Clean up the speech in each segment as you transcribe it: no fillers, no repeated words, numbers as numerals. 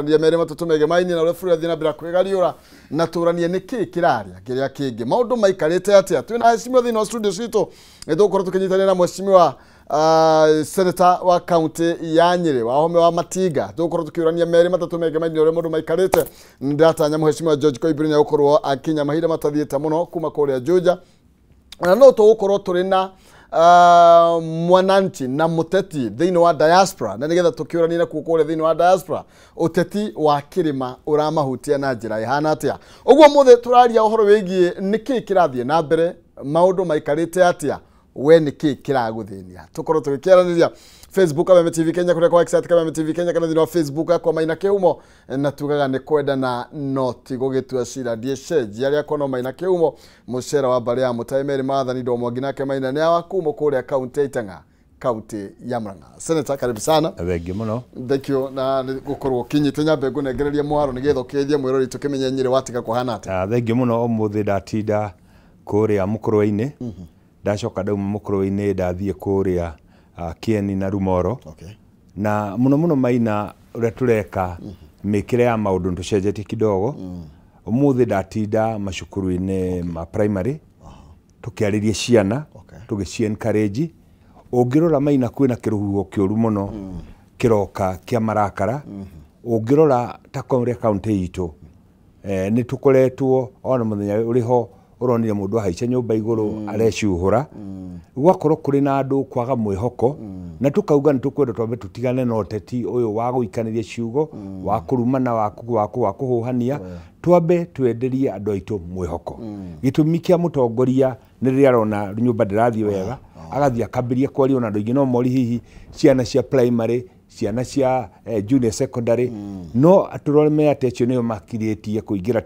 Ndia mere matutu mege maini na uria bũrũri athiĩ na mbere kwĩgariũra na tũranie nĩkĩ kĩraria kĩrĩa kĩngĩ maũndũ maikarĩte atĩa. Twĩna heshimiwa thĩinĩ wa studio citũ, nĩ tũgũkorwo tũkĩnyitanĩra na mheshimiwa senator wa kaunti ya Nyĩrĩ, Wahome wa Matinga. Tũgũkorwo tũkĩũrania merĩ matatũ mege maini ũrĩa maũndũ maikarĩte. Ndĩratanya mheshimiwa George Koimburi nĩ egũkorwo akinya mahinda matathiĩte mũno kuma kũrĩa Juja, na no tũgũkorwo tũrĩ na mwananchi na mũteti thĩinĩ wa diaspora, na nĩgetha tũkĩũranie nakuo kũrĩa thĩinĩ wa diaspora ũteti wa kĩrĩma ũramahutia na njĩra ĩhana atĩa. Ũguo mũthĩ tũraria ũhoro wĩgiĩ nĩkĩ kĩrathiĩ na mbere, maũndũ maikarĩte atĩa, we nĩkĩ kĩragũthĩnia. Tũkorwo tũgĩkĩaranĩria Facebook Kameme TV Kenya, kũrĩa kwa Excite Kameme TV Kenya, kana thĩinĩ wa Facebook yakwa Maina Kĩhumo, na tugaga nĩ kwendana no ti gũgĩtua cira. Ndiĩcenjia rĩakwa no Maina Kĩhumo, mũcera wa mbarĩ ya Mũtai Meri Maathani ndo Mwangi, nake Maina nĩ awakumo kũrĩa kaunti ya Itang'a, kaunti ya Murang'a. Senator, karibu sana. Thengiũ mũno. Thank you na nĩ gũkorwo ũkinyĩte. Nyambe ngũnengereria mwaro nĩgetha ũkĩgeithie mwĩrori, tũkĩmenye Nyĩrĩ watiga kũhana atĩa. Ah, thengiũ mũno. Ũmũthĩ ndatinda kũrĩa Mũkũrwe-inĩ, ndacoka ndauma Mũkũrwe-inĩ ndathiĩ kũrĩa Kieni na Rumoro. Na mũno mũno Maina, ũrĩa tũreka mĩkĩre ya maũndũ nĩ tũcenjetie kidogo. Ũmũthĩ ndatinda macukuru-inĩ ma primary tũkĩarĩria ciana, tũgĩci encourage. Ũngĩrora Maina, kwĩna kĩrũhuho kĩũru mũno kĩroka kĩa marakara. Ũngĩrora ta kũrĩa kaunti itũ, nĩ tũkoretwo ona mũthenya ũrĩ ho ũronire mũndũ ahaica nyũmba igũrũ arecuhũra, gwakorwo kũrĩ na andũ kwaga mwĩhoko, na tũkauga nĩ tũkwenda twambe tũtigane na ũteti ũyũ wa gũikanĩria ciugo, wa kũrumana, wa kũhũhania. Twambe twenderie andũ aitũ mwĩhoko. Gĩtũmi kĩa mũtongoria nĩ rĩrĩa arona nyũmba ndĩrathiĩ wega, agathiĩ akambĩria kwaria ona andũ aingĩ no mori hihi ciana cia primary, ciana cia junior secondary, no tũrore atĩ acio nĩo makirĩtie kũingĩra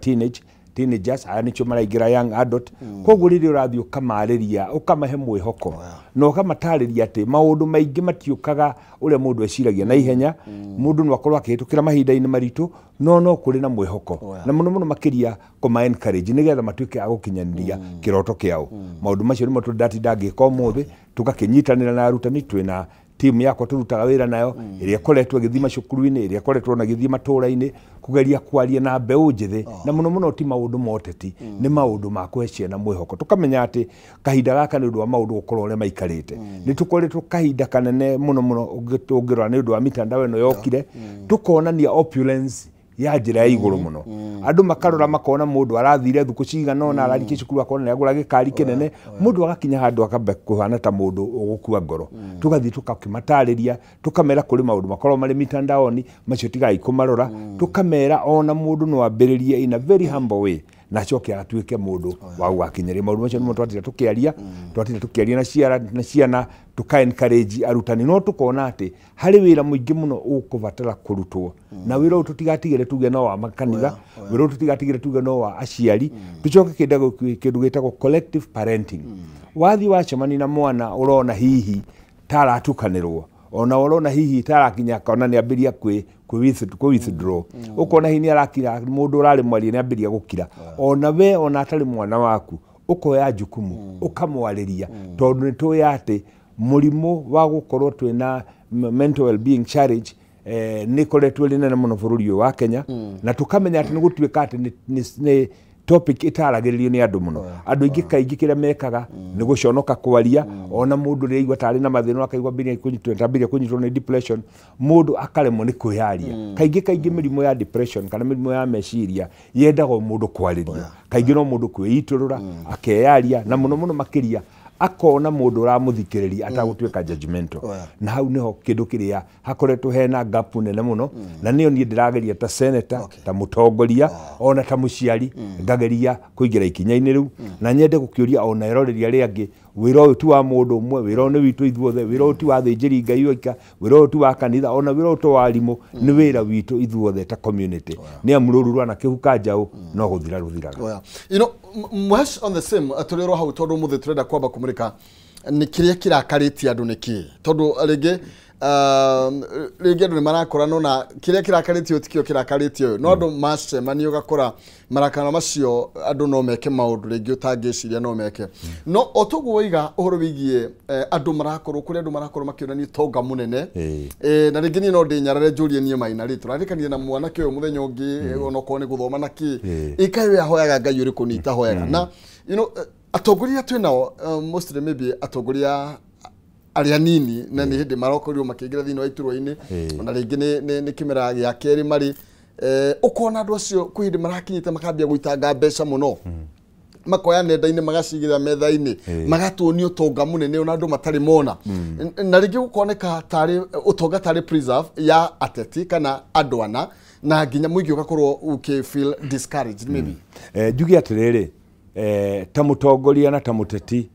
teenagers, aya nĩcio maraingĩra young adult. Koguo rĩrĩa ũrathiĩ ũkamarĩria, ũkamahe mwĩhoko na ũkamatarĩria atĩ maũndũ maingĩ matiũkaga ũrĩa mũndũ eciragia na ihenya. Mũndũ no akorwo akĩhĩtũkĩra mahinda-inĩ maritũ, no kũrĩ na mwĩhoko, na mũno mũno makĩria kũma encourage nĩgetha matuĩke a gũkinyanĩria kĩroto kĩao. Maũndũ macio nĩmo ndatinda ngĩka ũmũthĩ, tũgakĩnyitanĩra na arutani. Twĩna timu yakwa tũrutaga wĩra nayo ĩrĩa ĩkoretwo ĩgĩthiĩ macukuru-inĩ, ĩrĩa ĩkoretwo na ĩgĩthiĩ matũũra-inĩ kũgeria kwaria na mbeũ njĩthĩ, na mũno mũno ti maũndũ ma ũteti, nĩ maũndũ ma kũhe ciana mwĩhoko. Tũkamenya atĩ kahinda gaka nĩ ũndũ wa maũndũ gũkorwo ũrĩa maikarĩte, nĩ tũkoretwo kahinda kanene mũno mũno. Ũngĩrora nĩ ũndũ wa mitandao ĩno yokire, tũkonania opulence ya njĩra ya igũrũ mũno. Andũ makarora makona mũndũ arathire thukũ cigana ũna, ararikia cukuru, akona nĩ agũra gĩkari kĩnene, mũndũ agakinya handũ akamba kũhana ta mũndũ ũgũkua ngoro. Tũgathiĩ tũgakĩmatarĩria, tũkamera kũrĩ maũndũ makoragwo marĩ mitandaoni, macio tigai kũmarora. Tũkamera ona mũndũ no ambĩrĩrie in a very humble way na acoke atuĩke mũndũ wa gũgakinyĩria maũndũ macio. Nĩmo twatinda tũkĩaria, twatinda tũkĩaria na ciana, tũka encourage arutani, no tũkona atĩ harĩ wĩra mũingĩ mũno ũkũbatara kũrutwo, na wĩra ũyũ tũtigatigĩre tuge no wa makanitha, wĩra ũyũ tũtigatigĩre tuge no wa aciari. Tũcoke kĩndũ gĩtagwo collective parenting. Wathiĩ wacemania na mwana ũrona hihi ta aratukanĩrwo, ona ũrona hihi ta arakinya akona nĩ ambĩria kwĩ withdraw, ũkona hihi nĩ arakira, mũndũ ũrarĩ mwaria nĩ ambĩria gũkira, ona we ona atarĩ mwana waku, ũkoya jukumu ũkamwarĩria, tondũ nĩ tũĩ atĩ mũrimũ wa gũkorwo twĩna mental well-being challenge nĩ ĩkoretwo ĩrĩ nene mũno bũrũri ũyũ wa Kenya, na tũkamenya atĩ nĩ gũtuĩka atĩ nĩ topic ĩtaragĩrĩrio nĩ andũ mũno. Andũ aingĩ kaingĩ kĩrĩa mekaga nĩ gũconoka kwaria. Ona mũndũ rĩrĩa aigua tarĩ na mathĩna, akaigua ambĩrĩria kũnyitwo nĩ depression, mũndũ akaremwo nĩ kwĩyaria. Kaingĩ kaingĩ mĩrimũ ya depression kana mĩrimũ ya meciria yendaga o mũndũ kwarĩrio, kaingĩ no mũndũ kwĩitũrũra akeyaria, na mũno mũno makĩria akona mũndũ ũramũthikĩrĩria atagũtuĩka judgmental. Na hau nĩho kĩndũ kĩrĩa hakoretwo hena gap nene mũno, na nĩyo niĩ ndĩrageria ta senator, ta mũtongoria, ona ta mũciari, ngageria kũingĩra ikinya-inĩ rĩu. Na nyende gũkĩũria ona eroreri arĩa angĩ, wĩra ũyũ ti wa mũndũ ũmwe, wĩra ũyũ nĩ witũ ithuothe. Wĩra ũyũ ti wa athĩnjĩri Ngai oika, wĩra ũyũ ti wa kanitha, ona wĩra ũyũ to wa arimũ, nĩ wĩra witũ ithuothe ta community, nĩ amu rũru rwana kĩhuka njaũ no gũthira rũthiraga. Oya. Mwesh, on the same tũrĩ ro hau, tondũ mũthĩ tũrenda kwamba kũmũrĩka nĩ kĩrĩa kĩrakarĩtie andũ nĩ kĩ, tondũ rĩngĩ Rĩngĩ andũ nĩ marakorana na kĩrĩa kĩrakarĩtio tikĩo kĩrakarĩtio no andũ macemania ũgakora marakara macio andũ no meke maũndũ rĩngĩ ũtangĩciria no meke. No o toguo waiga ũhoro wĩgiĩ andũ marakorwo kũrĩa andũ marakorwo makĩonania ũtonga mũnene, na rĩngĩ niĩ no ndĩnyarare njũrie niĩ Maina rĩ, tũrarĩkanire na mwanake ũyũ mũthenya ũngĩ onokorwo nĩ gũthoma na kĩ ĩkaĩ we ahoyaga Ngai ũrĩkũ niĩ itahoyaga. Na you know, atongoria twĩ nao mostly maybe atongoria arĩa nini na nĩ hĩndĩ marokorirwo makĩingĩra thĩinĩ wa iturwa-inĩ, ona rĩngĩ nĩ kĩmera gĩa kerĩ marĩ, ũkona andũ acio kwĩ hĩndĩ marakinyĩte makambia gũitanga mbeca mũno, makoya nenda-inĩ magacigĩrĩra metha-inĩ, magatuonia ũtonga mũnene ona andũ matarĩ mona, na rĩngĩ gũkoneka tarĩ ũtonga tarĩ preserve ya ateti kana andũ ana, na nginya mũingĩ ũgakorwo ũkĩ feel discouraged maybe. Njuge atĩrĩrĩ, ta mũtongoria na ta mũteti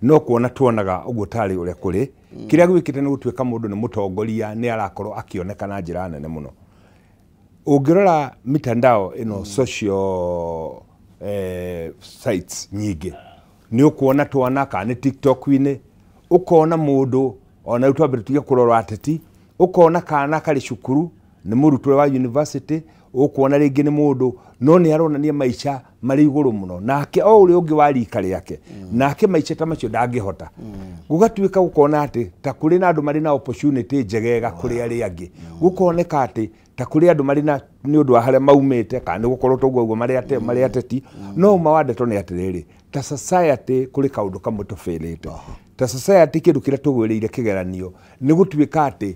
no kuona tuonaga ũguo tarĩ ũrĩa kũrĩ. Kĩrĩa gwĩkĩte nĩ gũtuĩka mũndũ nĩ mũtongoria nĩ arakorwo akĩoneka na njĩra nene mũno. Ũngĩrora mitandao ĩno social sites nyingĩ nĩ ũkuona twana kana nĩ TikTok-inĩ, ũkona mũndũ ona rĩu twambe tũtige kũrora ateti, ũkona kana karĩ cukuru nĩ mũrutwo wa university, ũkuona rĩngĩ nĩ mũndũ no nĩ aronania maica marĩ igũrũ mũno, nake o ũrĩa ũngĩ wa rika rĩake nake maica ta macio ndangĩhota. Gũgatuĩka gũkona atĩ ta kũrĩ na andũ marĩ na opportunity njegega kũrĩ arĩa angĩ, gũkoneka atĩ ta kũrĩ andũ marĩ na nĩ ũndũ wa harĩa maumĩte kana nĩ gũkorwo toguo ũguo marĩ ateti. No ũma wa ndeto nĩ atĩrĩrĩ, ta society kũrĩ kaũndũ kamwe tũbĩrĩte. Ta society kĩndũ kĩrĩa tũgwĩrĩire kĩgeranio nĩ gũtuĩka atĩ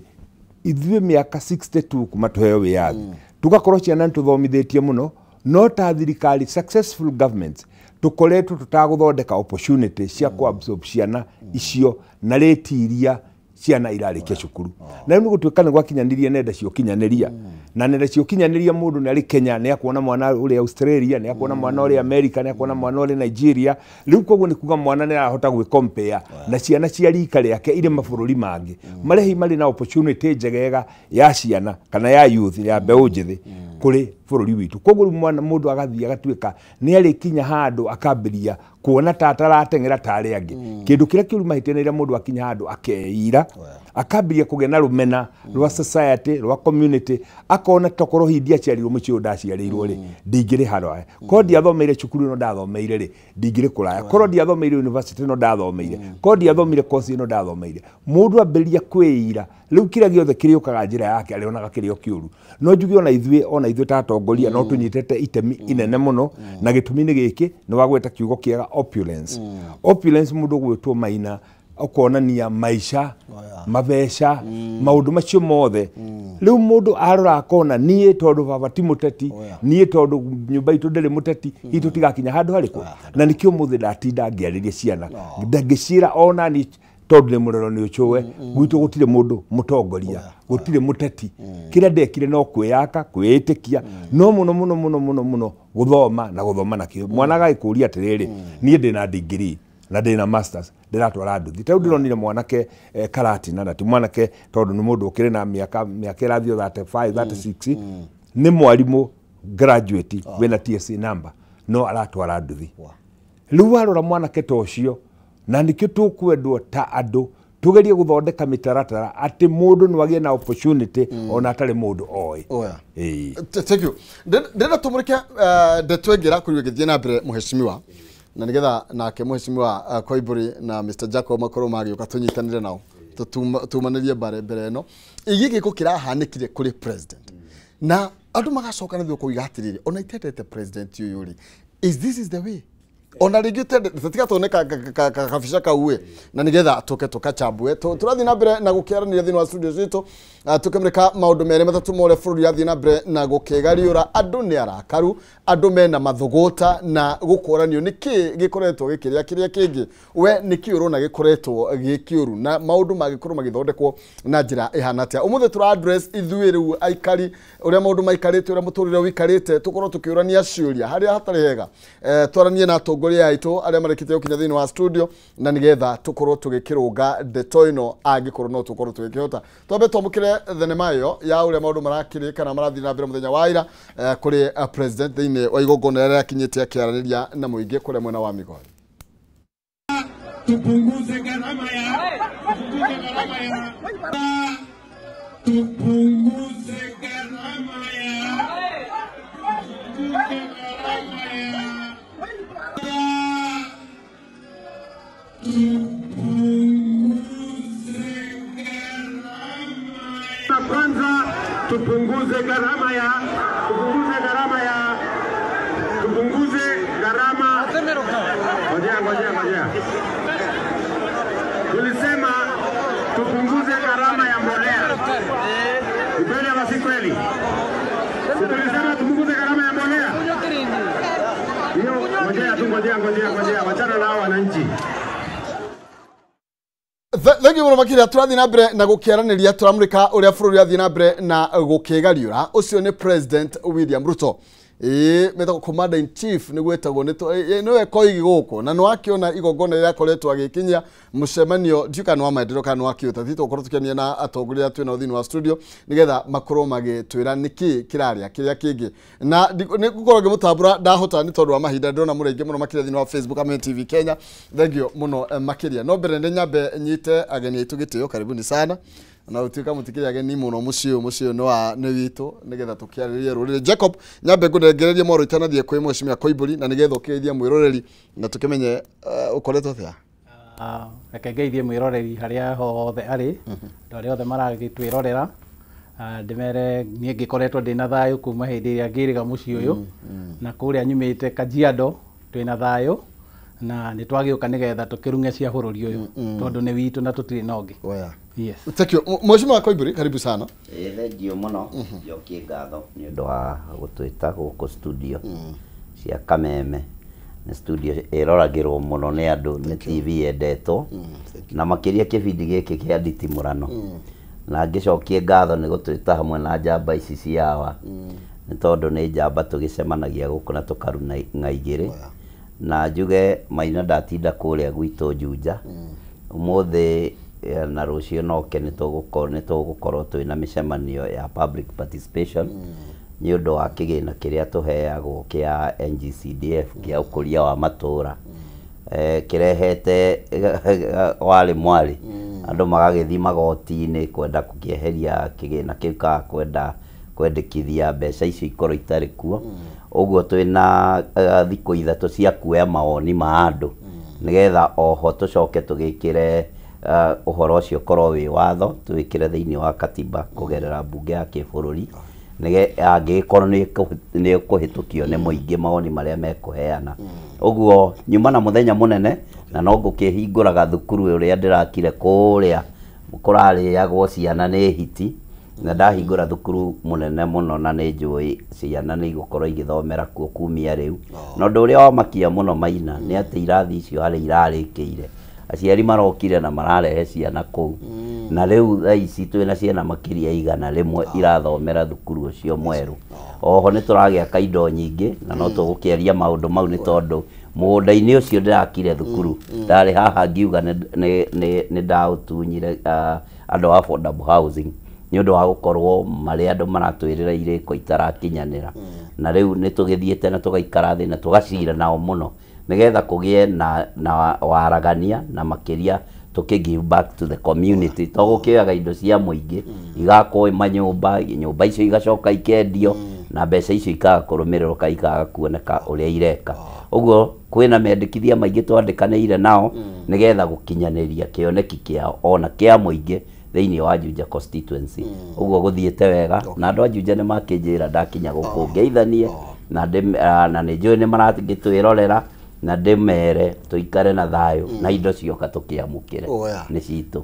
ithuĩ mĩaka 62 kuma tũheo wĩyathi tugakorwo ciana nĩ tũthomithĩtie mũno, no ta thirikari successful governments tũkoretwo tũtagũthondeka opportunity cia kũ-absorb ciana icio na rate iria ciana irarĩkia cukuru. Na rĩu nĩ gũtuĩka nĩ gwakinyanĩria nenda cia ũkinyanĩria, na nenda cia ũkinyanĩria mũndũ nĩ arĩ Kenya nĩ akuona mwana ũrĩa Australia, nĩ akuona mwana ũrĩa America, nĩ akuona mwana ũrĩa Nigeria. Rĩu koguo nĩ kuga mwana nĩ arahota gwĩ compare na ciana cia rika rĩake irĩ mabũrũri mangĩ marĩa hihi marĩ na opportunity njegega ya ciana kana ya youth ya mbeũ njĩthĩ kũrĩ bũrũri witũ. Koguo rĩu mwana mũndũ agathiĩ agatuĩka nĩ arĩkinya handũ akambĩria kuona ta atarateng'era ta arĩa angĩ. Kĩndũ kĩrĩa kĩũru mahĩtia nĩ rĩrĩa mũndũ akinya handũ akeira, akambĩria kũgĩa na rũmena rwa society rwa community, akona tokorwo hihi ndiaciarirwo mũciĩ ũyũ ndaciarĩirwo rĩ ndingĩrĩ haraya, korwo ndiathomeire cukuru ĩno ndathomeire rĩ ndingĩrĩ kũraya, korwo ndiathomeire university ĩno ndathomeire, korwo ndiathomire course ĩno ndathomeire. Mũndũ ambĩrĩria kwĩira rĩu kĩrĩa gĩothe kĩrĩũkaga njĩra yake arĩonaga kĩrĩ o kĩũru. No njuge ona ithuĩ ta atongoria no tũnyitĩte itemi inene mũno, na gĩtũmi nĩ gĩkĩ, nĩ wagweta kiugo kĩega opulence. Opulence mũndũ ũgwĩtwo Maina ũkonania maica, mabeca, maũndũ macio mothe. Rĩu mũndũ arora akona niĩ tondũ baba ti mũteti, niĩ tondũ nyũmba itũ ndĩrĩ mũteti, hihi tũtigakinya handũ harĩkũ. Na nĩkĩo ũmũthĩ ndatinda ngĩarĩria ciana, ngĩciĩra ona niĩ tondũ nĩ mũrero nĩ ũcũwe, gwitũ gũtirĩ mũndũ mũtongoria, gũtirĩ mũteti. Kĩrĩa ndekire no kwĩyaka, kwĩĩtĩkia, no mũno mũno mũno mũno mũno gũthoma na gũthoma na kĩo. Mwana agagĩkũria atĩrĩrĩ, niĩ ndĩna degree na ndĩna masters, ndĩratwara nduthi. Ta rĩu ndĩronire mwanake Karatina, na ti mwanake tondũ nĩ mũndũ ũkĩrĩ na mĩaka ĩrathiĩ 35, 36, nĩ mwarimũ graduate wĩna TSC number, no aratwara nduthi. Rĩu warora mwanake ta ũcio, na nĩkĩo tũkwendwo ta andũ tugerie gũthondeka mĩtaratara atĩ mũndũ no agĩe na opportunity ona atarĩ mũndũ oĩ. Thank you. Ndĩrenda tũmũrĩke ndeto ĩngĩ ĩrakorirwo ĩgĩthiĩ na mbere mũheshimiwa, na nĩgetha nake mũheshimiwa Koimbũri na Mr Jacob makorwo magĩũka tũnyitanĩre nao tumanĩrie mbere ĩno ĩgiĩ gĩko kĩrahanĩkire kũrĩ president, na andũ magacoka na thutha kũiga atĩrĩrĩ, ona itendete president ũyũ rĩ, is this is the way? Ona rĩngĩ tiga tuone kabica kau ĩ, na nĩgetha tũke tũkachambue. Tũrathiĩ na mbere na gũkĩaranĩria thĩinĩ wa studio citũ, tũkĩmũrĩka maũndũ merĩ matatũ ma ũrĩa bũrũri ũrathiĩ na mbere na gũkĩgariũra. Andũ nĩ arakaru, andũ mena mathũgũta na gũkũranio nĩkĩ gĩkoretwo gĩkĩrĩa kĩrĩa kĩngĩ, we nĩkĩ ũrona gĩkoretwo gĩkĩũru na maũndũ mangĩkorwo magĩthondekwo na njĩra ĩhana atĩa. Ũmũthĩ tũra address ithuĩ rĩu aikari, ũrĩa maũndũ maikarĩte, ũrĩa mũtũrĩre ũikarĩte, tũkorwo tũkĩũrania ciũria harĩa hatarĩ hega, twaranie na atongoria aitũ arĩa marĩkĩtie gũkinya thĩinĩ wa studio, na nĩgetha tũkorwo tũgĩkĩrũnga ndeto ĩno angĩkorwo no tũkorwo tũgĩkĩhota. Twambe twamũkĩre thenema ĩyo ya ũrĩa maũndũ marakĩrĩ kana marathiĩ na mbere mũthenya wa ira kũrĩ president thĩinĩ wa igongona rĩrĩa akinyĩte akĩaranĩria na mũingĩ kũrĩa mwena wa Migori. Tupunguze gharama ya Tupunguze gharama ya kwanza, tupunguze gharama ya Ngoja. Tulisema tupunguze gharama ya mbolea. Ni kweli ama si kweli? Tulisema tupunguze gharama ya mbolea. Hiyo ngoja, wachana na hao wananchi. Thengi muno makiria turathi na mbere na gukiaraniria turamurika uria bururi athi na mbere na gukigariura. Ucio ni President William Ruto. Metagwo Commander in Chief nĩ gwĩtagwo nĩwe koigi gũkũ na nĩwakiona igongona rĩrĩa akoretwo agĩkinyia mũcemanio ndiũ kana wa maendeleo kana wa kĩũteti. Tũgũkorwo tũkĩania na atongoria twĩ nao thĩinĩ wa studio nĩgetha makorwo magĩtwĩra nĩkĩ kĩrarĩa kĩrĩa kĩngĩ, na nĩ ngũkorwo ngĩmũtambũra ndahota nĩ tondũ wa mahinda. Ndĩrona mũrĩ aingĩ mũno makĩria thĩinĩ wa Facebook Kameme TV Kenya. Thengio mũno makĩria. No mbere nĩ nyambe nyite ageni aitũ gĩtĩo, karibuni sana na utuika mutikiri ageni muno muciĩ muciĩ no wa nĩ witũ nigetha tukiarĩrie rũrĩrĩ. Jacob nyambe ngũnengererie mwaro itanathiĩ kwĩ Mheshimiwa Koimbũri na nigetha ũkĩgeithie mwĩroreri na tũkĩmenye ũkoretwo atĩa. Reke ngeithie mwĩroreri harĩa hothe arĩ, andũ arĩa othe maragĩtwĩrorera, ndĩmere niĩ ngĩkoretwo ndĩna thayũ kuma hĩndĩ ĩrĩa ngĩrĩga mũciĩ ũyũ na kũrĩa nyumĩte Kajiado twĩna thayũ na nĩ twagĩũka nĩgetha tũkĩrung'e cia bũrũri ũyũ tondũ nĩ witũ na tũtirĩ na ũngĩ. Yes. Thank you. Mheshimiwa Koimbũri, karibu sana. Thengio mũno, njokie ngatho nĩ ũndũ wa gũtwĩta gũkũ studio cia Kameme. Nĩ studio ĩroragĩrwo mũno nĩ andũ, nĩ TV yendetwo na makĩria kĩbindi gĩkĩ kĩa nditimũrano. Na ngĩcokie ngatho nĩ gũtwĩta hamwe na njamba ici cia hawa, nĩ tondũ nĩ njamba tũgĩcemanagia gũkũ na tũkaruna ng'a igĩrĩ. Na njuge Maina ndatinda kũrĩa gwitũ Juja ũmũthĩ na rũciũ noke nĩ tũgũkorwo twĩna mĩcemanio ya public participation nĩ ũndũ wa kĩgĩna kĩrĩa tũheagwo kĩa NGCDF kĩa ũkũria wa matũra. Kĩrehete warĩ mwarĩ andũ magagĩthiĩ magoti-inĩ kwenda gũkĩeheria kĩgĩna kĩu kana kwenda kwendekithia mbeca icio ikorwo itarĩ kuo. Ũguo twĩna thikũ ithatũ cia kuoya mawoni ma andũ nĩgetha oho tũcoke tũgĩkĩre ũhoro ũcio ũkorwo wĩ watho, tũwĩkĩre thĩinĩ wa katiba kũgerera mbunge ya kĩbũrũri angĩgĩkorwo nĩ ũkũhĩtũkio nĩ mũingĩ mawoni marĩa mekũheana. Ũguo nyuma na mũthenya mũnene na no ngũkĩhingũraga thukuru ũrĩa ndĩrakire kũrĩa kũrarĩagwo ciana nĩ hiti, na ndahingũra thukuru mũnene mũno na nĩ njũĩ ciana nĩ igũkorwo igĩthomera kuo kumia rĩu. Na ũndũ ũrĩa wamakia mũno Maina nĩ atĩ irathi icio harĩa irarĩkĩire aciari marokire na mararehe ciana kũu, na rĩu thaa ici twĩna ciana makĩria 100 irathomera thukuru ũcio mwerũ. Oho nĩ tũragĩaka indo nyingĩ na no tũgũkĩaria maũndũ mau nĩ tondũ mũgũnda-inĩ ũcio ndĩrakire thukuru ndarĩ haha ngiuga nĩ ndaũtunyire andũ a affordable housing nĩ ũndũ wa gũkorwo marĩ andũ maratwĩrĩra irĩko itarakinyanĩra. Na rĩu nĩ tũgĩthiĩte na tũgaikara thĩ na tũgacira nao mũno nĩgetha kũgĩe na waragania na makĩria tũkĩ give back to the community. To gũkĩoyaga indo cia mũingĩ igakwo manyũmba, nyũmba icio igacoka ikendio na mbeca icio ikaga kũrũmĩrĩrwo ka ikaga kuoneka ũrĩa ireka. Ũguo kwĩna mendekithia maingĩ twandĩkanĩire nao nĩgetha gũkinyanĩria kĩoneki kĩao ona kĩa mũingĩ thĩinĩ wa Juja constituency. Ũguo gũthiĩte wega na andũ a Juja nĩ makĩnjĩra ndakinya gũkũ ngeithanie na nĩ njũĩ nĩ maragĩtwĩrorera na ndĩmere tũikare na thayũ na indo cioka tũkĩamũkĩre nĩ citũ.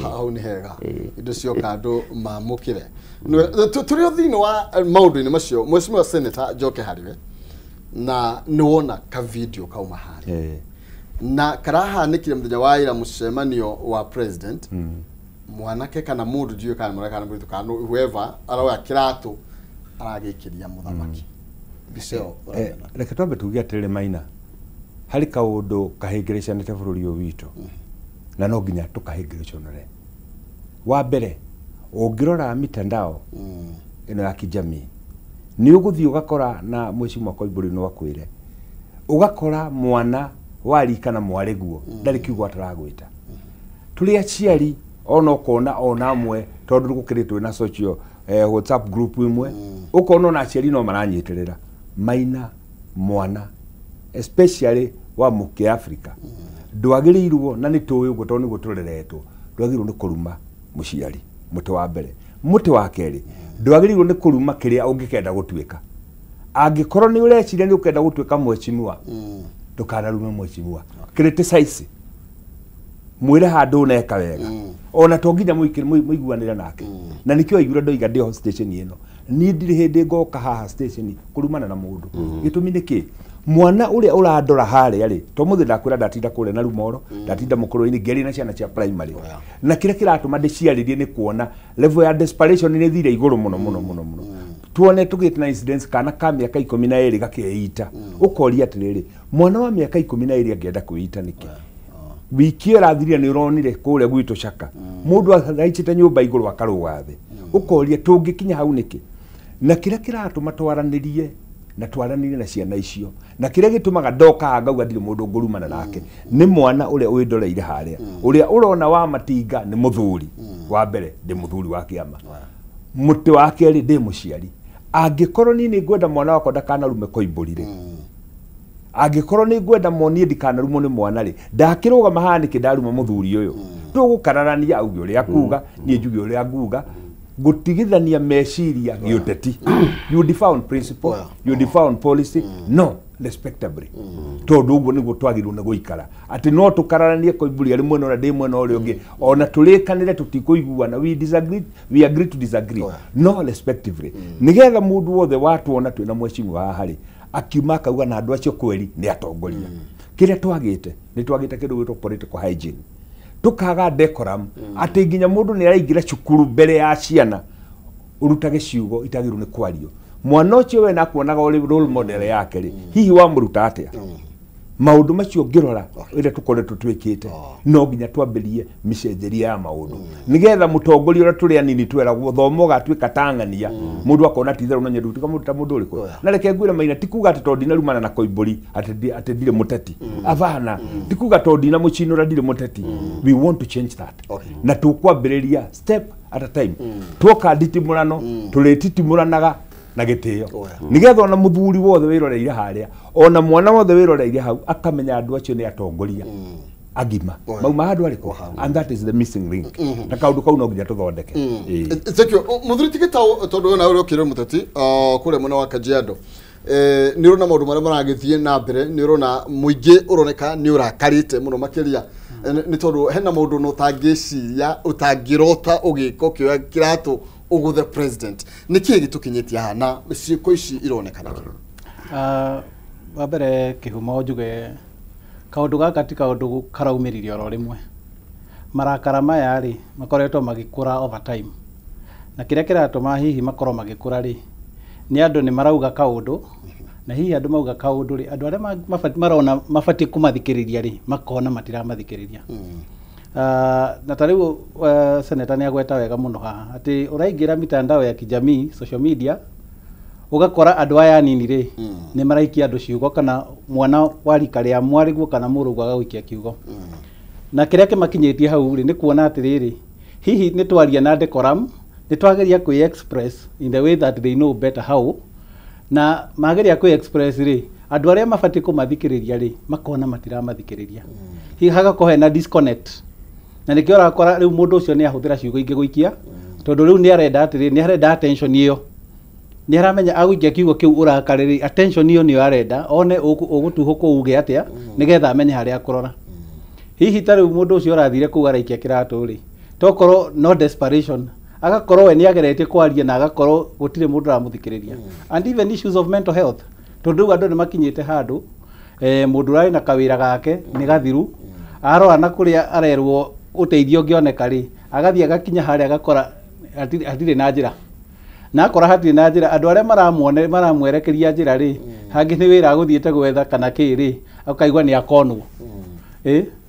Hau nĩ hega, indo cioka andũ mamũkĩre. Tũrĩ o thĩinĩ wa maũndũ-inĩ macio, Mheshimiwa Senator njoke harĩwe na nĩ wona ka video kauma harĩa na karahanĩkire mũthenya wa ira mũcemanio wa president. Mwanake kana mũndũ ndiũĩ kana mwanake kana mũirĩtu kana whoever aroya kĩratũ aragĩikĩria mũthamaki. Mbica ĩyo reke twambe tuge atĩrĩrĩ Maina, harĩ kaũndũ kahĩngĩrĩcanĩte bũrũri ũyũ witũ na no nginya tũkahĩngĩrĩcanũre. Wa mbere ũngĩrora mitandao ĩno ya kijamii nĩ ũgũthiĩ ũgakora na Mheshimiwa Koimbũri no akwĩre ũgakora mwana wa rika na mwarĩguo ndarĩ kiugo ataragwĩta. Tũrĩ aciari ona ũkona ona amwe tondũ gũkĩrĩ na social WhatsApp group imwe ũkona ona aciari no maranyitĩrĩra maina mwana especially wa mũkĩ Africa ndwagĩrĩirwo na nĩ tũĩ ũguo tondũ nĩguo tũreretwo ndwagĩrĩirwo nĩ kũruma mũciari mũtĩ wa mbere mũtĩ wa kerĩ ndwagĩrĩirwo nĩ kũruma kĩrĩa ũngĩkenda gũtuĩka angĩkorwo nĩ ũreciria nĩ ũkenda gũtuĩka mheshimiwa ndũkanarume mheshimiwa criticize mwĩre handũ ũneka wega ona to nginya mũiguanĩre nake na nĩkĩo aiguire ndoiga ndĩ station ĩno niĩ ndirĩ hĩndĩ ngoka haha station kũrumana na mũndũ gĩtũmi nĩ kĩ mwana ũrĩa ũrandora harĩa rĩ to mũthĩ ndakwĩra ndatinda kũrĩa na Rumoro ndatinda mũkũrũ-inĩ ngĩaria na ciana cia primary na kĩrĩa kĩratũma ndĩciarĩrie nĩ kuona level ya desperation nĩ thire igũrũ mũno mũno mũno mũno tuone tũgĩte na incidents kana ka mĩaka 12 gakĩita ũkoria atĩrĩrĩ mwana wa mĩaka 12 angĩenda kwĩita nĩkĩ wiki ĩrathirire nĩ ũronire kũrĩa gwitũ Caka mũndũ araichite nyũmba igũrũ akarũga thĩ ũkoria tũngĩkinya hau nĩkĩ na kĩrĩa kĩratũma twaranĩrie na twaranĩrie na ciana icio na kĩrĩa gĩtũmaga ndoka ngauga ndirĩ mũndũ ngũrumana nake nĩ mwana ũrĩa wĩndoreire harĩa ũrĩa ũrona wa matinga nĩ mũthuri wa mbere ndĩ mũthuri wa kĩama mũtĩ wa kerĩ ndĩ mũciari angĩkorwo niĩ nĩ ngwenda mwana wakwa ndakanarume koimbũrire angĩkorwo nĩ ngwenda monie ndikanarumwo nĩ mwana rĩ ndakĩrũgama haha nĩkĩ ndaruma mũthuri ũyũ tũgũkararania auge ũrĩa akuga niĩ njuge ũrĩa nguga gũtigithania meciria gĩũteti you define principle you define policy no respectably tondũ ũguo nĩguo twagĩrĩirwo nĩ gũikara atĩ no tũkararanie koimbũri arĩ mwena ũrĩa ndĩ mwena ũrĩa ũngĩ ona tũrĩkanĩre tũtikũiguana we disagree we agree to disagree no respectively nĩgetha mũndũ wothe watuona twĩna mheshimiwa haha rĩ akiuma akauga na andũ acio kweri nĩ atongoria kĩrĩa twagĩte nĩ twagĩte kĩndũ gĩtwo political hygiene tukaga decorum atĩ nginya mũndũ nĩ araingĩra cukuru mbere ya ciana ũrutage ciugo itagĩrĩirwo nĩ kwario mwana ũcio we nakuonaga ũrĩ role model yake rĩ hihi wamũruta atĩa maũndũ macio ngĩrora ĩrĩa tũkoretwo twĩkĩte no nginya twambĩrie mĩcenjerie ya maũndũ nĩgetha mũtongoria ũrĩa tũrĩ anini tweragwo thoma ũgatuĩka ta ng'ania mũndũ akona ti itherũ no nyende gũtuĩka mũndũ ta mũndũ ũrĩkũ na reke ngwĩre Maina ti kuga atĩ tondũ ndinarumana na Koimbũri atĩ ndirĩ mũteti abana ti kuga tondũ ndinamũcinũra ndirĩ mũteti we want to change that na tũkwambĩrĩria step at a time twoka nditimũrano tũrĩtitimũranaga na gĩtĩo nĩgetha ona mũthuri wothe wĩroreire harĩa ona mwana wothe wĩroreire hau akamenya andũ acio nĩ atongoria agima mauma handũ arĩkũ and that is the missing link na kaũndũ kau no nginya tũthondeke. Thank you mũthuri ti Gĩtaũ tondũ we nawe ũrĩ mũteti kũrĩa mwena wa Kajiado nĩ ũrona maũndũ marĩa maragĩthiĩ na mbere nĩ ũrona mũingĩ ũroneka nĩ ũrakarĩte mũno makĩria nĩ tondũ hena maũndũ no ũtangĩciria ũtangĩrota ũgĩka ũkĩoya kĩratũ ũgũthe president nĩ kĩĩ gĩtũkinyĩtie haha na ciĩko ici ironekana kĩ? Wa mbere kĩhumo njuge kaũndũ gaka ti kaũndũ karaumĩrire oro rĩmwe marakara maya rĩ makoretwo magĩkũra over time na kĩrĩa kĩratũma hihi makorwo magĩkũra rĩ nĩ andũ nĩ marauga kaũndũ na hihi andũ mauga kaũndũ rĩ andũ arĩa marona mabatiĩ kũmathikĩrĩria rĩ makona matiramathikĩrĩria. Na ta rĩu seneta nĩ agweta wega mũno haha atĩ ũraingĩra mitandao ya kijamii social media ũgakora andũ aya anini rĩ nĩ maraikia andũ ciugo kana mwana wa rika rĩa mwarĩguo kana mũrũguo agagũikia kiugo na kĩrĩa kĩmakinyĩtie hau rĩ nĩ kuona atĩrĩrĩ hihi nĩ twaria na decorum nĩ twageria kwĩ express in the way that they know better how na mageria kwĩ express rĩ andũ arĩa mabatiĩ kũmathikĩrĩria rĩ makona matiramathikĩrĩria hihi hagakorwo hena disconnect na nĩkĩo ũrakora rĩu mũndũ ũcio nĩ ahũthĩra ciugo ingĩ gũikia tondũ rĩu nĩ arenda atĩrĩrĩ nĩ arenda attention ĩyo nĩ aramenya agũikia kiugo kĩu ũrakare rĩ attention ĩyo nĩyo arenda one ũgũtuhũkwo uge atĩa nĩgetha amenye harĩa akũrora hihi ta rĩu mũndũ ũcio ũrathire kũu araikia kĩratũ rĩ tokorwo no desperation agakorwo we nĩ ageretie kwaria na agakorwo gũtirĩ mũndũ ũramũthikĩrĩria and even issues of mental health tondũ rĩu andũ nĩ makinyĩte handũ mũndũ ũrarĩ na kawĩra gake nĩ gathiru arora na kũrĩa arerwo ũteithio ũngĩoneka rĩ agathiĩ agakinya harĩa agakora hatirĩ na njĩra na akora hatirĩ na njĩra andũ arĩa maramuone maramwerekeria njĩra rĩ hangĩ nĩ wĩra agũthiĩte gwetha kana kĩ rĩ akaigua nĩ akonwo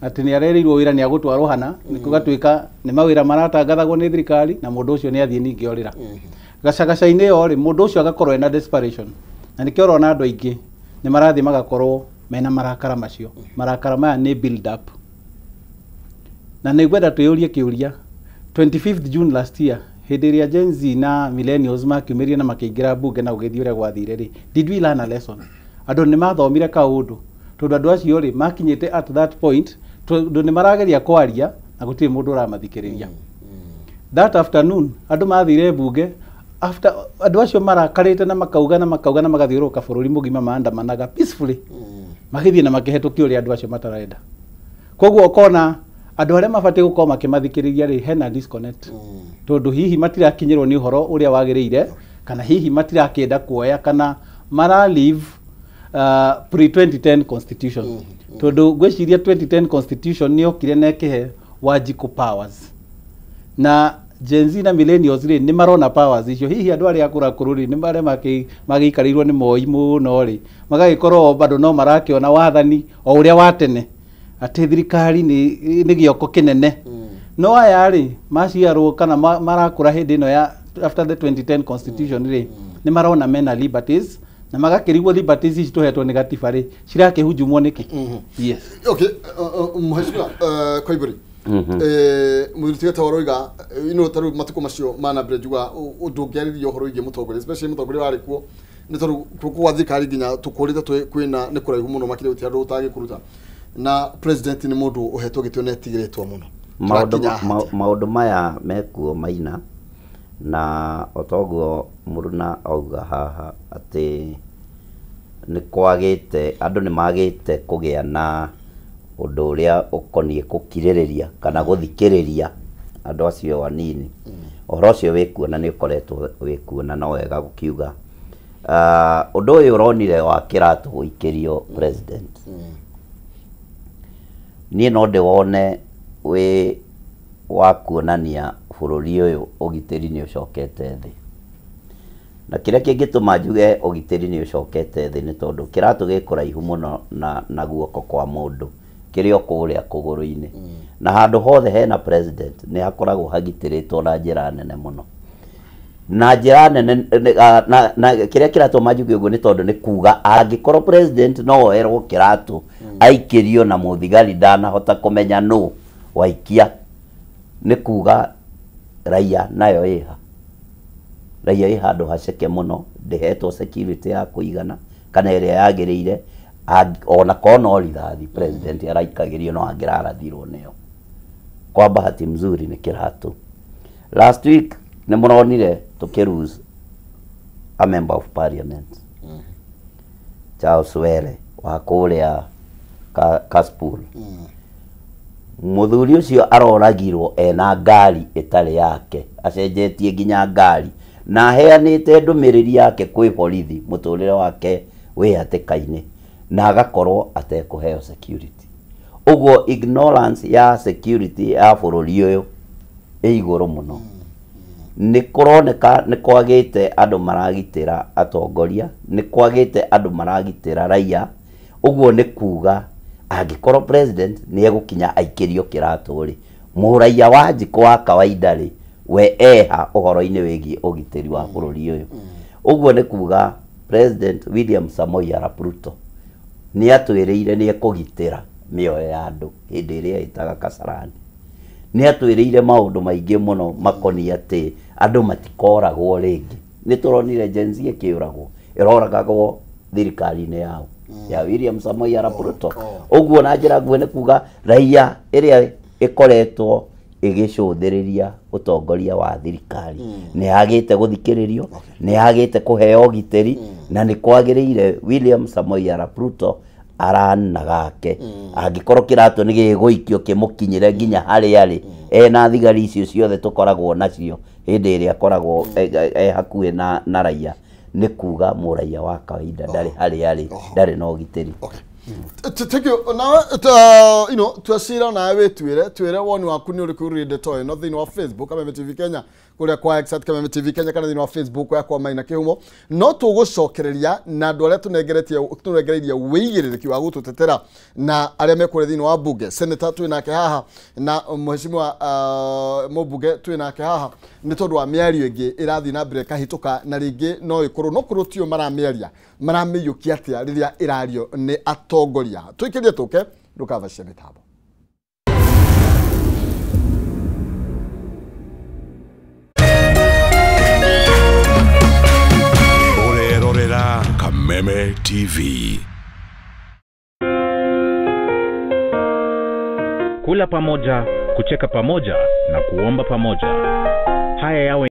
atĩ nĩ arerĩirwo wĩra nĩ agũtwarwo hana gũgatuĩka nĩ mawĩra maratangathagwo nĩ thirikari na mũndũ ũcio nĩ athiĩ ningĩ orĩra gacagaca-inĩ ĩyo rĩ mũndũ ũcio agakorwo ena desperation na nĩkĩo ũrona andũ aingĩ nĩ marathiĩ magakorwo mena marakara macio marakara maya nĩ build up Na nĩ ngwenda twĩyũrie kĩũria, 25th June last year, hĩndĩ ĩrĩa Gen Z na millennials makiumĩrire na makĩingĩra mbunge na gũgĩthiĩ ũrĩa gwathire rĩ, did we learn a lesson? Andũ nĩ mathomire kaũndũ, tondũ andũ acio rĩ makinyĩte at that point tondũ nĩ marageria kwaria na gũtirĩ mũndũ ũramathikĩrĩria. That afternoon andũ mathire mbunge after andũ acio marakarĩte na makauga na makauga na magathiũrũrũka bũrũri mũgima maandamanaga peacefully, magĩthiĩ na makĩhetũkia ũrĩa andũ acio matarenda. Koguo ũkona andũ arĩa mabatiĩ gũkorwo makĩmathikĩrĩria rĩ, hena disconnect, tondũ hihi matirakinyĩrwo nĩ ũhoro ũrĩa wagĩrĩire, kana hihi matirakĩenda kuoya, kana mara live pre 2010 constitution. Tondũ ngwĩciria 2010 constitution nĩ yokire na ĩkĩhe Wanjikũ powers, na Gen Z na millennials rĩ nĩ marona powers icio. Hihi andũ arĩa akũrũ akũrũ rĩ nĩ marĩa magĩikarĩirwo nĩ Moi mũno rĩ, magagĩkorwo bado no marakĩona wathani o ũrĩa wa tene, atĩ thirikari nĩ gĩoko kĩnene. No aya rĩ maciarwo kana marakũra hĩndĩ ĩno ya after the 2010 constitution rĩ, nĩ marona mena liberties na magakĩrigwo liberties ici tũhetwo nĩ gatiba rĩ cirakĩhunjumwo nĩkĩ. Yes. Okay, mheshimiwa Koimburi, mũthuri tigete waroiga ino taru matuko macio mana mbere njuga ndũngĩarĩria ũhoro wĩgiĩ mũtongoria, especially mũtongoria warĩ kuo, nĩ tondũ gwa thirikari nginya tũkũrĩte kwĩna nĩ kũraihu mũno makĩria gũtirĩ andũ ũtangĩkũruta, na president nĩ mũndũ ũhetwo gĩtĩo na etigĩrĩtwo mũno. Maũndũ maya mekuo Maina, na otoguo mũruna auga haha atĩ nĩ kwagĩte andũ nĩ magĩte kũgĩa na ũndũ ũrĩa ũkoniĩ gũkirĩrĩria kana gũthikĩrĩria andũ acio anini. Ũhoro ũcio wĩkuo na nĩ ũkoretwo wĩkuo na no wega gũkiuga. Ũndũ ũyũ ũronire wa kĩratũ gũikĩrio president, niĩ no ndĩwone wĩ wa kuonania bũrũri ũyũ ũgitĩri nĩ ũcokete thĩ. Na kĩrĩa kĩngĩtũma njuge ũgitĩri nĩ ũcokete thĩ nĩ tondũ kĩratũ gĩ kũraihu mũno na guoko kwa mũndũ, kĩrĩ o kũrĩa kũgũrũ-inĩ. Na handũ hothe hena president nĩ hakoragwo hagitĩrĩtwo na njĩra nene mũno. Na njĩra nene na kĩrĩa kĩratũma njuge ũguo nĩ tondũ nĩ kuga angĩkorwo president no oerwo kĩratũ aikĩrio na mũthigari ndanahota kũmenya nũ waikia, nĩ kuga raia nayo ĩha. Raia ĩ handũ haceke mũno, ndĩhetwo security ya kũigana kana ĩrĩa yagĩrĩire. Ona korwo no rithathi president araikagĩrio no angĩrarathirwo nĩyo. Kwa bahati mzuri nĩ kĩratũ. Last week nĩ mũronire tũkĩ lose a member of parliament, Charles Were wa kũrĩa Kasipul. Mũthuri ũcio aroragirwo ena ngari ĩtarĩ yake, acenjetie nginya ngari na aheanĩte ndũmĩrĩri yake kwĩ borithi, mũtũrĩre wake wĩ hatĩka-inĩ, na agakorwo atekũheo security. Ũguo ignorance ya security ya bũrũri ũyũ ĩ igũrũ mũno. Nĩ kũroneka nĩ kwagĩte andũ maragitĩra atongoria, nĩ kwagĩte andũ maragitĩra raia. Ũguo nĩ kuga angĩkorwo president nĩ egũkinya aikĩrio kĩratũ rĩ, mũraiya wa Wanjikũ wa kawaida rĩ, we eha ũhoro-inĩ wĩgiĩ ũgitĩri wa bũrũri ũyũ. Ũguo nĩ kuga President William Samoei Arap Ruto nĩ atwĩrĩire nĩ ekũgitĩra mĩoyo ya andũ hĩndĩ ĩrĩa ĩtaga Kasarani. Nĩ atwĩrĩire maũndũ maingĩ mũno makoniĩ atĩ andũ matikoragwo rĩngĩ. Nĩ tũronire Gen Z ĩkĩũragwo, ĩroragagwo thirikari-inĩ yao ya William Samoei Arap Ruto. Ũguo na njĩra nguhĩ nĩ kuga raia ĩrĩa ĩkoretwo ĩgĩcũthĩrĩria ũtongoria wa thirikari nĩ yagĩte gũthikĩrĩrio, nĩ yagĩte kũheo ũgitĩri, na nĩ kwagĩrĩire William Samoei Arap Ruto arana gake. Angĩkorwo kĩratũ nĩ gĩgũikio kĩmũkinyĩre nginya harĩa arĩ, ena thigari icio ciothe tũkoragwo nacio hĩndĩ ĩrĩa akoragwo e hakuhĩ na raia, nĩ kuga mũraiya wa kawaida ndarĩ harĩa arĩ, ndarĩ na ũgitĩri. Thank you. Now, you know, twacira nawe twĩre woni waku nĩ ũrĩkũ ũrĩ ndeto ĩno thĩinĩ wa Facebook Kameme TV Kenya, kũrĩa kwa X at Kameme TV Kenya, kana thĩinĩ wa Facebook yakwa Maina Kĩhumo. No tũgũcokereria na andũ arĩa tũnengereirie wĩigĩrĩrĩki wa gũtũtetera na arĩa mekũrĩa thĩinĩ wa bunge. Senator twĩ nake haha na mheshimiwa mũmbunge twĩ nake haha, nĩ tondũ wa mĩario ĩngĩ ĩrathiĩ na mbere ĩkahĩtũka, na rĩngĩ no ĩkorwo no korwo tio maramĩaria maramĩiyũkia atĩa rĩrĩa ĩrario nĩ atongoria. Tũikĩrie tũke ndũkavacie mĩtambo. Kameme TV. Kula pamoja, kucheka pamoja na kuomba pamoja. Haya yawe